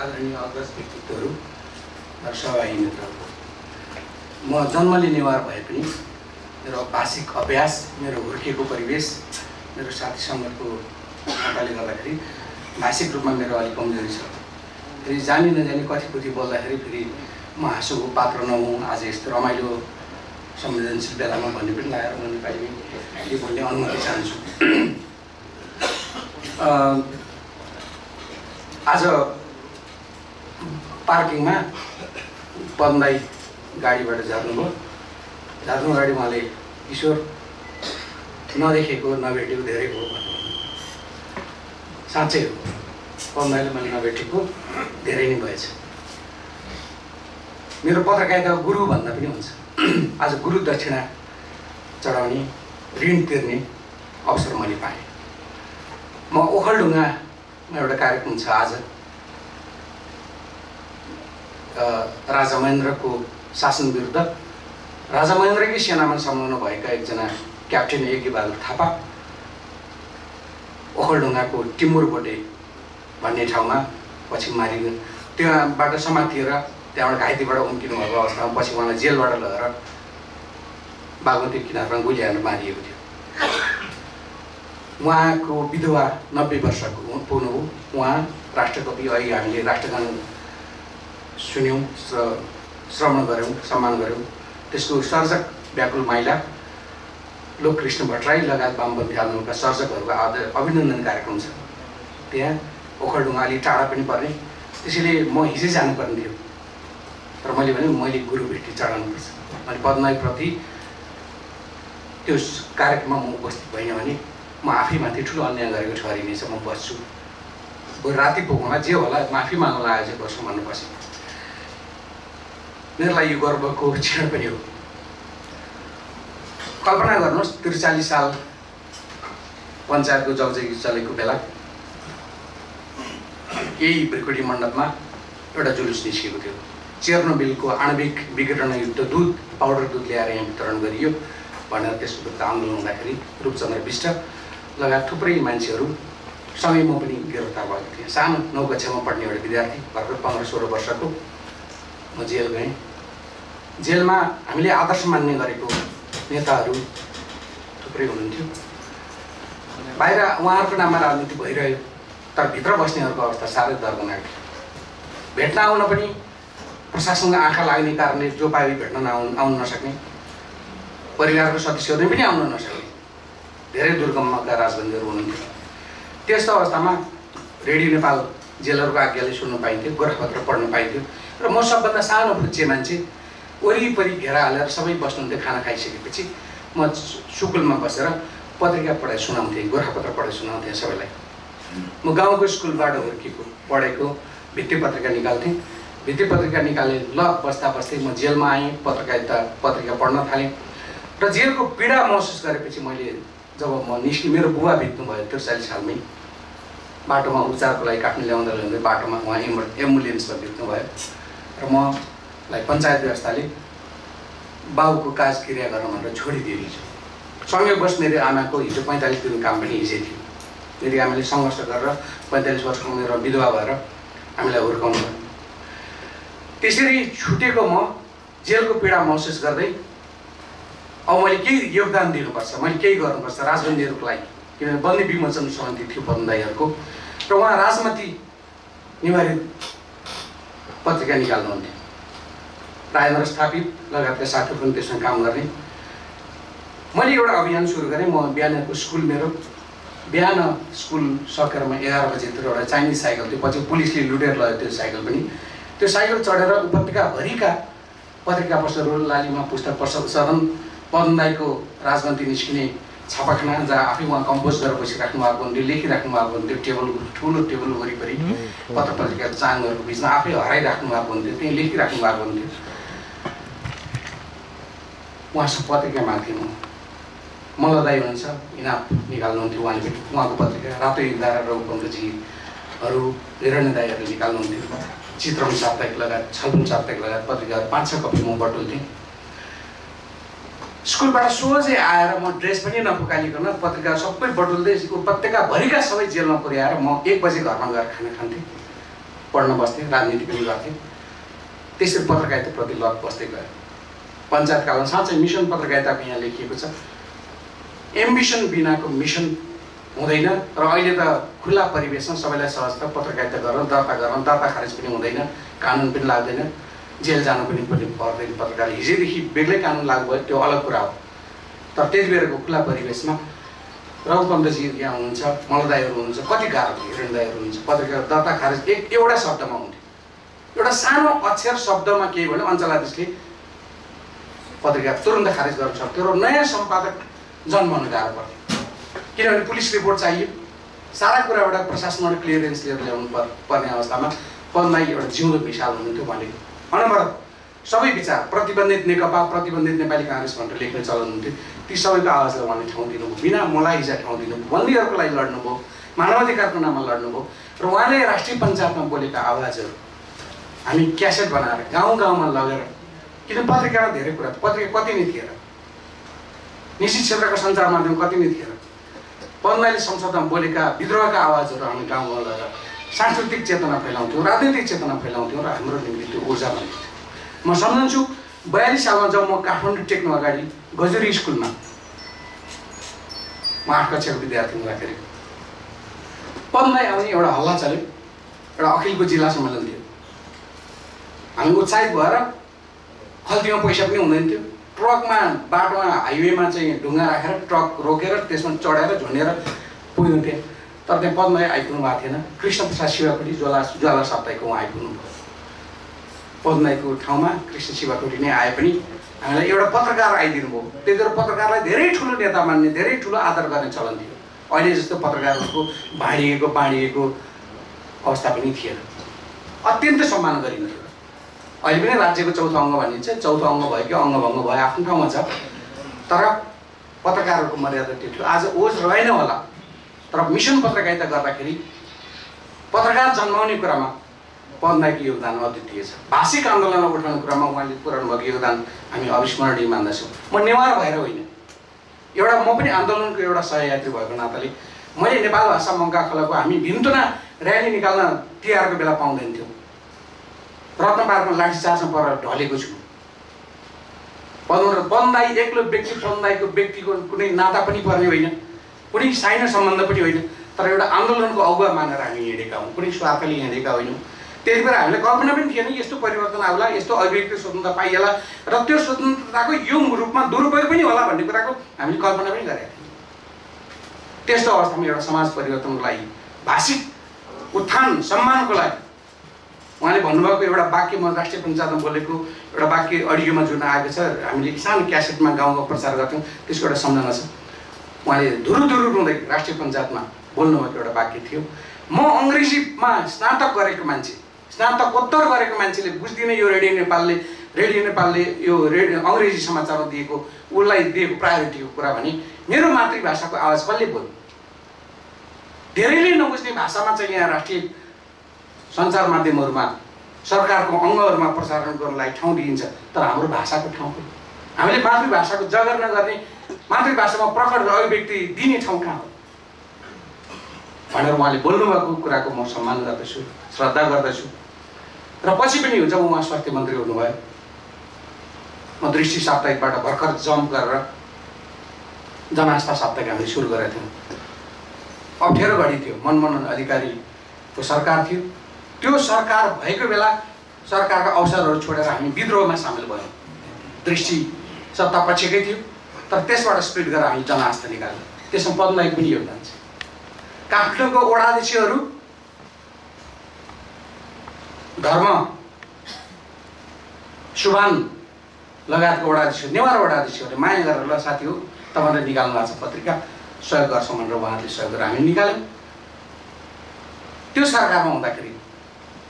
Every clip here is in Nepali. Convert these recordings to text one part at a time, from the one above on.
आदरणीय अग्रज व्यक्तित्वहरू र सहभागी मित्रहरू, म जन्मले नेवार भए पनि मेरो भाषिक अभ्यास, मेरो हुर्किएको परिवेश, मेरो साथी सङ्गतको नाताले गर्दाखेरि भाषिक रूपमा मेरो अलिक कमजोरी छ। फेरि जानी नजानी कथी बोल्दाखेरि फेरि म हाँसोको पात्र नहुँ, आज यस्तो रमाइलो संवेदनशील बेलामा भन्ने पनि लागेर म नेपाली यो बोल्ने अनुमति चाहन्छु। आज पार्किङमा पद्मदाई गाडीबाट झार्नुभयो। झार्नु अगाडि उहाँले ईश्वर नदेखेको नभेटेको धेरै हो भन्नुभयो। साँच्चै हो, पद्मदाईले मैले नभेटेको धेरै नै भएछ। मेरो पत्रकारिताको गुरु भन्दा पनि हुन्छ। आज गुरु दक्षिणा चढाउने, ऋण तिर्ने अवसर मैले पाएँ। म ओखलढुङ्गामा एउटा कार्यक्रम छ आज, राजा महेन्द्रको शासन विरुद्ध राजा महेन्द्रकै सेनामा संलग्न भएका एकजना क्याप्टेन यज्ञबहादुर थापा ओखलढुङ्गाको टिमुरबोटे भन्ने ठाउँमा पछि मारिनु, त्यहाँबाट समातिएर त्यहाँबाट घाइतेबाट उम्किनु भएको अवस्थामा पछि उहाँलाई जेलबाट लगेर बागमती किनारमा गोली हानेर मारिएको थियो। उहाँको विधवा 90 वर्षको पुग्नुभयो। उहाँ राष्ट्रकवि, अहिले हामीले राष्ट्रगान सुन्यौँ, श्रवण गऱ्यौँ, सम्मान गऱ्यौँ। त्यसको सर्जक व्याकुल माइला, लोककृष्ण भट्टराई लगायत वामपन्थी आन्दोलनका सर्जकहरूको अभिनन्दन कार्यक्रम छ त्यहाँ। ओखलढुङ्गा अलि टाढा पनि पर्ने, त्यसैले म हिजै जानुपर्ने थियो, तर मैले भने मैले गुरु भेटी चढाउनुपर्छ। मैले पद्मदाईप्रति त्यो कार्यक्रममा म उपस्थित भइनँ भने म आफैमाथि ठुलो अन्याय गरेको ठहरिनेछ। म बस्छु, भोलि राति पुगौँला, जे होला माफी माग्नु लागेको चाहिँ बस्छु भन्नु बसेँ। मेरो लागि यो गर्वको क्षण पनि हो। कल्पना गर्नुहोस्, 43 साल पञ्चायतको जगजगी चलेको बेला यही ब्रिकोडी मण्डपमा एउटा जुलुस निस्केको थियो। चेर्नोबिलको आणविक विकिरण युक्त दुध, पाउडर दुध ल्याएर यहाँ वितरण गरियो भनेर त्यसको विरुद्ध आन्दोलन हुँदाखेरि रूपचन्द्र विष्ट लगायत थुप्रै मान्छेहरू सँगै म पनि गिरफ्तार भएको थिएँ। सानो 9 कक्षामा पढ्ने एउटा विद्यार्थी, भर्खर 15-16 वर्षको। म जेल गएँ। जेलमा हामीले आदर्श मान्ने गरेको नेताहरू थुप्रै हुनुहुन्थ्यो। बाहिर उहाँहरूको नाममा राजनीति भइरह्यो, तर भित्र बस्नेहरूको अवस्था साह्रै दर्दनाक थियो। भेट्न आउन पनि प्रशासनको आँखा लाग्ने कारणले जो पाए भेट्न आउन नसक्ने, परिवारको सदस्यहरू पनि आउन नसक्ने धेरै दुर्गमका राजबन्दीहरू हुनुहुन्थ्यो। त्यस्तो अवस्थामा रेडियो नेपाल जेलरको आज्ञाले सुन्नु पाइन्थ्यो, गोरखापत्र पढ्नु पाइन्थ्यो। र म सबभन्दा सानो फुच्चे मान्छे, वरिपरि घेरा हालेर सबै बस्नुहुन्थ्यो। खाना खाइसकेपछि म सुकुलमा बसेर पत्रिका पढाइ सुनाउँथेँ, गोरखापत्र पढाइ सुनाउँथेँ सबैलाई। म गाउँको स्कुलबाट हुर्केको पढेको भित्ति पत्रिका निकाल्थेँ। भित्ति पत्रिका निकालेँ, ल बस्दा बस्दै म जेलमा आएँ, पत्रिका पढ्न थालेँ। र जेलको पीडा महसुस गरेपछि मैले जब म निस्केँ, मेरो बुबा बित्नु भयो 43 सालमै। बाटोमा उपचारको लागि काट्नु ल्याउँदै बाटोमा उहाँ एम्बुलेन्समा बित्नु भयो र मलाई पञ्चायत व्यवस्थाले बाबुको काज क्रिया गर्न भनेर छोडिदिएको छ। संयोगवश मेरो आमाको हिजो 45 दिनको काम पनि हिजै थियो। मेरो आमाले सङ्घर्ष गरेर 45 वर्षको मेरो विधवा भएर हामीलाई हुर्काउनु भयो। त्यसरी छुटेको म जेलको पीडा महसुस गर्दै अब मैले केही योगदान दिनुपर्छ, मैले केही गर्नुपर्छ राजबन्दीहरूको लागि, किनभने बन्दी विमोचन समिति थियो पद्मदाईहरूको, र उहाँ राजमती निवारित पत्रिका निकाल्नुहुन्थ्यो। राजेन्द्र स्थापित लगायतका साथीहरू पनि त्यसमा काम गर्ने। मैले एउटा अभियान सुरु गरेँ। म बिहानको स्कुल, मेरो बिहान स्कुल सकेर म 11 बजेतिर एउटा चाइनिज साइकल थियो, पछि पुलिसले लुटेर लग्यो त्यो साइकल पनि। त्यो साइकल चढेर उपत्यकाभरिका पत्रिका पसलहरू, लालीमा पुस्तक पसल, सदन, पद्मदाईको राजमन्त्री निस्किने छापाखाना जहाँ आफै उहाँ कम्पोज गरेर बसिराख्नु भएको हुन्थ्यो, लेखिराख्नु भएको हुन्थ्यो, टेबल, ठुलो टेबल वरिपरि पत्र पत्रिका चाङहरूको बिचमा आफै हराइराख्नु भएको हुन्थ्यो, त्यहीँ लेखिराख्नु भएको हुन्थ्यो। उहाँसँग पत्रिका माग्थेँ म। मल्लदाई हुनुहुन्छ, इनाप निकाल्नुहुन्थ्यो उहाँले पनि, उहाँको पत्रिका रातो युगधारा र उपङ्कजीहरू, हिरण्यदाईहरू निकाल्नुहुन्थ्यो। चित्रम साप्ताहिक लगायत, छलफल साप्ताहिक लगायत पत्रिकाहरू 5-6 कपी म बटुल्थेँ। स्कुलबाट सोझै आएर म ड्रेस पनि नफुकालिकन पत्रिका सबै बटुल्दै उपत्यकाभरिका सबै जेलमा पुर्याएर म 1 बजे घरमा गएर खाना खान्थेँ। पढ्न बस्थेँ, राजनीति पनि गर्थेँ। त्यसरी पत्रकारिताप्रति लत बस्दै गयो। पञ्चायतकालमा साँच्चै मिसन पत्रकारिताको यहाँ लेखिएको छ, एम्बिसन बिनाको मिसन हुँदैन। र अहिले त खुला परिवेशमा सबैलाई सहजता पत्रकारिता गर्न, दर्ता खारेज पनि हुँदैन, कानुन पनि लाग्दैन, जेल जानु पनि पर्दैन पत्रकार। हिजोदेखि बेग्लै कानुन लागू भयो, त्यो अलग कुरा हो। तर त्यति बेलाको खुला परिवेशमा रघुपन्तजी यहाँ हुनुहुन्छ, मलदाईहरू हुनुहुन्छ, कति गाह्रो थियो, हिरणदाईहरू हुनुहुन्छ। पत्रकार दर्ता खारेज एउटा शब्दमा हुन्थ्यो, एउटा सानो अक्षर शब्दमा केही भन्यो अञ्चलाधीशले पत्रिका तुरन्त खारेज गर्न सक्थ्यो र नयाँ सम्पादक जन्माउनु गाह्रो पर्थ्यो, किनभने पुलिस रिपोर्ट चाहियो। सारा कुराबाट प्रशासनबाट क्लियरेन्स लिएर ल्याउनु पर्ने अवस्थामा पदमाई एउटा जिउँदो मिसाल हुनुहुन्थ्यो। उहाँले अनवरत सबै विचार, प्रतिबन्धित नेकपा, प्रतिबन्धित नेपाली काङ्ग्रेस भनेर लेख्ने चलन हुन्थ्यो, ती सबैको आवाजलाई उहाँले ठाउँ दिनुभयो, बिना मलाई हिजो ठाउँ दिनुभयो, बन्दीहरूको लागि लड्नुभयो, मानवाधिकारको नाममा लड्नुभयो। र उहाँले राष्ट्रिय पञ्चायतमा बोलेका आवाजहरू हामी क्यासेट बनाएर गाउँ गाउँमा लगेर, किन पत्रिकामा धेरै कुरा, पत्रिका कति नै थिएन, निजी क्षेत्रको सञ्चार माध्यम कति नै थिएन। पद्माले संसदमा बोलेका विद्रोहका आवाजहरू हामी गाउँ गाउँ लगेर सांस्कृतिक चेतना फैलाउँथ्यौँ, राजनीतिक चेतना फैलाउँथ्यौँ र हाम्रो निम्ति त्यो ऊर्जा बन्थ्यो। म सम्झन्छु 42 सालमा जब म काठमाडौँ टेक्नु अगाडि गजुरी स्कुलमा म 8 कक्षाको विद्यार्थी हुँदाखेरि पद्माई आउने एउटा हल्ला चल्यो, एउटा अखिलको जिल्ला सम्मेलन थियो। हामी उत्साहित भएर खल्तीमा पैसा पनि हुँदैन थियो, ट्रकमा बाटोमा हाइवेमा चाहिँ ढुङ्गा राखेर ट्रक रोकेर त्यसमा चढेर झुन्डेर पुग्नुहुन्थ्यो। तर त्यहाँ पद्माई आइपुग्नु भएको थिएन। कृष्णप्रसाद शिवाकोटी ज्वाला साप्ताहिकको उहाँ आइपुग्नु भयो। पद्माईको ठाउँमा कृष्ण शिवाकोटी नै आए पनि हामीलाई एउटा पत्रकार आइदिनु भयो। त्यति बेला पत्रकारलाई धेरै ठुलो नेता मान्ने, धेरै ठुलो आदर गर्ने चलन थियो। अहिले जस्तो पत्रकारहरूको बाँडिएको अवस्था पनि थिएन, अत्यन्त सम्मान गरिन्थ्यो। अहिले पनि राज्यको चौथो अङ्ग भनिन्छ, चौथो अङ्ग भयो कि अङ्गभङ्ग भयो आफ्नो ठाउँमा छ, तर पत्रकारहरूको मर्यादा त्यो थियो। आज ओझ रहेन होला, तर मिसन पत्रकारिता गर्दाखेरि पत्रकार जन्माउने कुरामा पद्माईको योगदान अद्वितीय छ। भाषिक आन्दोलनमा उठाउने कुरामा उहाँले पुर्याउनु भएको योगदान हामी अविस्मरणीय मान्दछौँ। म नेवार भएर होइन, एउटा म पनि आन्दोलनको एउटा सहयात्री भएको नाताले मैले नेपाल भाषा मङ्का खोलाको हामी भिन्तुना र्याली निकाल्न तिहारको बेला पाउँदैन थियौँ। रत्न पार्कमा लाठीचार्जमा परेर ढलेको छु। पद्माई एक्लो व्यक्ति, पद्माईको व्यक्तिको कुनै नाता पनि पर्ने होइन, कुनै साइनो सम्बन्ध पनि होइन, तर एउटा आन्दोलनको अगुवा मानेर हामी हिँडेका हौँ, कुनै स्वार्थले हिँडेका होइनौँ। त्यति बेला हामीले कल्पना पनि थिएन यस्तो परिवर्तन आउला, यस्तो अभिव्यक्ति स्वतन्त्रता पाइएला र त्यो स्वतन्त्रताको यो रूपमा दुरुपयोग पनि होला भन्ने कुराको हामीले कल्पना पनि गरेका थियौँ। त्यस्तो अवस्थामा एउटा समाज परिवर्तनको लागि, भाषिक उत्थान सम्मानको लागि उहाँले भन्नुभएको एउटा वाक्य, म राष्ट्रिय पञ्चायतमा बोलेको एउटा वाक्य अडियोमा जुन आएको छ, हामीले सानो क्यासेटमा गाउँमा प्रचार गर्थ्यौँ, त्यसको एउटा सम्झना छ। उहाँले धुरु रुँदै राष्ट्रिय पञ्चायतमा बोल्नुभएको एउटा वाक्य थियो, म अङ्ग्रेजीमा स्नातक गरेको मान्छे, स्नातकोत्तर गरेको मान्छेले बुझ्दिनँ यो रेडियो नेपालले यो अङ्ग्रेजी समाचारमा दिएको उसलाई दिएको प्रायोरिटीको कुरा भने मेरो मातृभाषाको आवाज कसले बोल्नु? धेरैले नबुझ्ने भाषामा चाहिँ यहाँ राष्ट्रिय सञ्चार माध्यमहरूमा सरकारको अङ्गहरूमा प्रसारण गर्नलाई ठाउँ दिइन्छ, तर हाम्रो भाषाको ठाउँ हामीले मातृभाषाको जगर नगर्ने, मातृभाषामा प्रकट अभिव्यक्ति दिने ठाउँ कहाँ हो भनेर उहाँले बोल्नुभएको कुराको म सम्मान गर्दछु, श्रद्धा गर्दछु। र पछि पनि जब उहाँ स्वास्थ्य मन्त्री हुनुभयो, म दृष्टि साप्ताहिकबाट भर्खर जम्प गरेर जनआस्था साप्ताहिक हामीले सुरु गरेका थियौँ। अप्ठ्यारो घडी थियो, मनमोहन अधिकारीको सरकार थियो। त्यो सरकार भएको बेला सरकारका अवसरहरू छोडेर हामी विद्रोहमा सामेल भयौँ। दृष्टि सत्ता पक्षकै थियो, तर त्यसबाट स्प्लिट गरेर हामी जनआस्था निकाल्यौँ। त्यसमा पद्माईको पनि योगदान छ। काठमाडौँको वडाध्यक्षहरू धर्म सुभान लगायतको वडाध्यक्ष, नेवार वडाध्यक्षहरूले माया गरेर ल साथी हो तपाईँले निकाल्नु भएको छ पत्रिका, सहयोग गर्छौँ भनेर उहाँहरूले सहयोग गरेर हामी निकाल्यौँ। त्यो सरकारमा हुँदाखेरि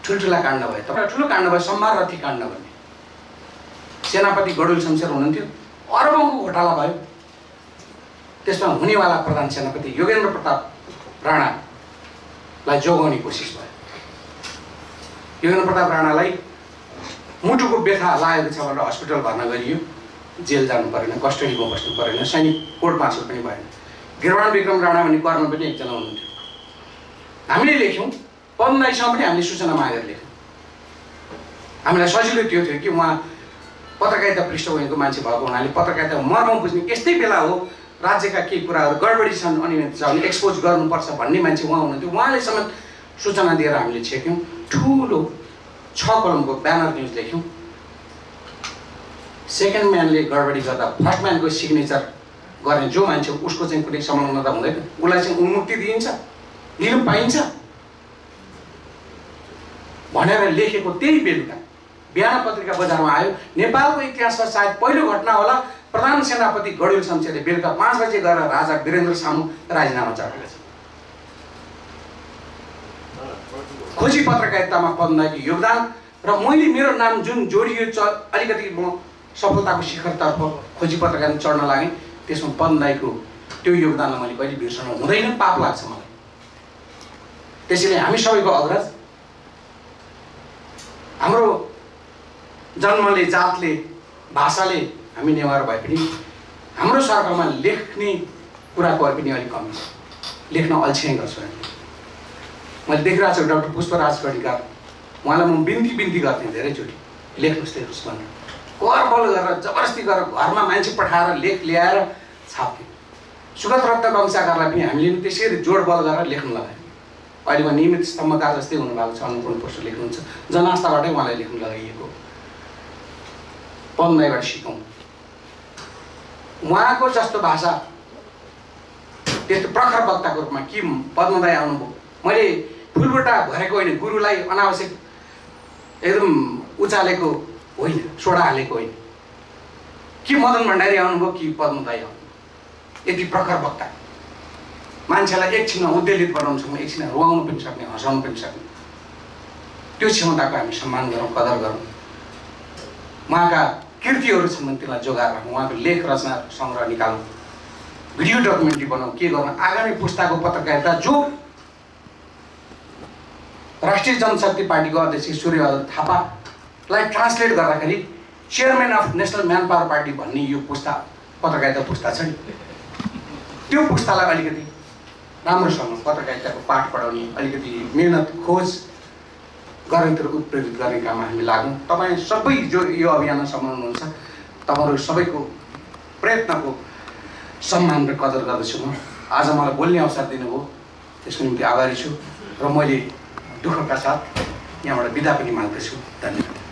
ठुल्ठुला काण्ड भयो, तपाईँ ठुलो काण्ड भयो, सम्माररथी काण्ड भन्ने। सेनापति गडुल शमशेर हुनुहुन्थ्यो, अरबौँको घोटाला भयो। त्यसमा हुनेवाला प्रधान सेनापति योगेन्द्र प्रताप राणालाई जोगाउने कोसिस भयो। योगेन्द्र प्रताप राणालाई मुटुको व्यथा लागेको छ भनेर हस्पिटल भर्ना गरियो, जेल जानु परेन, कस्टडीमा बस्नु परेन, सैनिक कोर्ट मार्सल पनि भएन। गिरवाण विक्रम राणा भन्ने कर्नल पनि एकजना हुनुहुन्थ्यो। हामीले लेख्यौँ पन्नाइसम्म पनि हामीले सूचना मागेर लेख्यौँ। हामीलाई सजिलो त्यो थियो कि उहाँ पत्रकारिता पृष्ठभूमिको मान्छे भएको हुनाले पत्रकारिता मर्म बुझ्ने, यस्तै बेला हो राज्यका केही कुराहरू गडबडी छन्, अनियमित छ भने एक्सपोज गर्नुपर्छ भन्ने मान्छे उहाँ हुनुहुन्थ्यो। उहाँले समेत सूचना दिएर हामीले छेक्यौँ। ठुलो 6 कलमको ब्यानर न्युज लेख्यौँ। सेकेन्ड म्यानले गडबडी गर्दा फर्स्ट म्यानको सिग्नेचर गर्ने जो मान्छे उसको चाहिँ कुनै संलग्नता हुँदैन, उसलाई चाहिँ उन्मुक्ति दिइन्छ, लिन पाइन्छ भनेर लेखेको त्यही बेलुका बिहान पत्रिका बजारमा आयो। नेपालको इतिहासमा सायद पहिलो घटना होला, प्रधान सेनापति गढुल शमशेरले बेलुका 5 बजे गएर राजा वीरेन्द्र सामु राजीनामा चढाएका छन्। खोजी पत्रकारितामा पद्मदाईको योगदान र मैले मेरो नाम जुन जोडियो अलिकति म सफलताको शिखरतर्फ खोजी पत्रकारिता चढ्न लागेँ, त्यसमा पद्मदाईको त्यो योगदानलाई मैले कहिले बिर्सन हुँदैन, पाप लाग्छ मलाई। त्यसैले हामी सबैको अग्रज, हाम्रो जन्मले, जातले, भाषाले हामी नेवार भए पनि हाम्रो सर्कलमा लेख्ने कुराको पनि अलिक कमी छ, लेख्न अल्छ्याइ गर्छु। मैले देखिरहेको छु डाक्टर पुष्पराज गढीकार, उहाँलाई म बिन्ती गर्थेँ धेरैचोटि, लेख्नुहोस् लेख्नुहोस् भनेर। करबल गरेर जबरजस्ती गरेर घरमा मान्छे पठाएर लेख ल्याएर छाप्थेँ। सुगत रत्न वंशाकारलाई पनि हामीले त्यसरी जोडबल गरेर लेख्न लगायौँ। अहिले उहाँ नियमित स्तम्भकार जस्तै हुनुभएको छ, अनुपूर्ण पोस्ट लेख्नुहुन्छ, जनआस्थाबाटै उहाँलाई लेख्न लगाइएको। पद्मदाईबाट सिकौँ। उहाँको जस्तो भाषा त्यस्तो प्रखर वक्ताको रूपमा कि पद्मदाई आउनुभयो। मैले फुलबुट्टा भरेको होइन, गुरुलाई अनावश्यक एकदम उचालेको होइन, सोडा हालेको होइन। कि मदन भण्डारी आउनुभयो कि पद्मदाई आउनुभयो। यति प्रखर वक्ता, मान्छेलाई एकछिनमा उद्वेलित बनाउन सक्ने, एकछिनमा रुवाउनु पनि सक्ने, हँसाउनु पनि सक्ने, त्यो क्षमताको हामी सम्मान गरौँ, कदर गरौँ। उहाँका कृतिहरू छन् भने त्यसलाई जोगाएर राखौँ, उहाँको लेख रचना सङ्ग्रह निकालौँ, भिडियो डकुमेन्ट्री बनाऊ, के गर्नु। आगामी पुस्ताको पत्रकारिता जो राष्ट्रिय जनशक्ति पार्टीको अध्यक्ष सूर्यबहादुर थापालाई ट्रान्सलेट गर्दाखेरि chairman of national man power party भन्ने यो पुस्ता पत्रकारिता पुस्ता छ नि, त्यो पुस्तालाई अलिकति राम्रोसँग पत्रकारिताको पाठ पढाउने, अलिकति मेहनत खोज गरेर उत्प्रेरित गर्ने काममा हामी लागौँ। तपाईँ सबै जो यो अभियानमा सम्हाल्नुहुन्छ, तपाईँहरू सबैको प्रयत्नको सम्मान र कदर गर्दछु। म आज मलाई बोल्ने अवसर दिनुभयो, त्यसको निम्ति आभारी छु र मैले दुःखका साथ यहाँबाट बिदा पनि माग्दछु। धन्यवाद।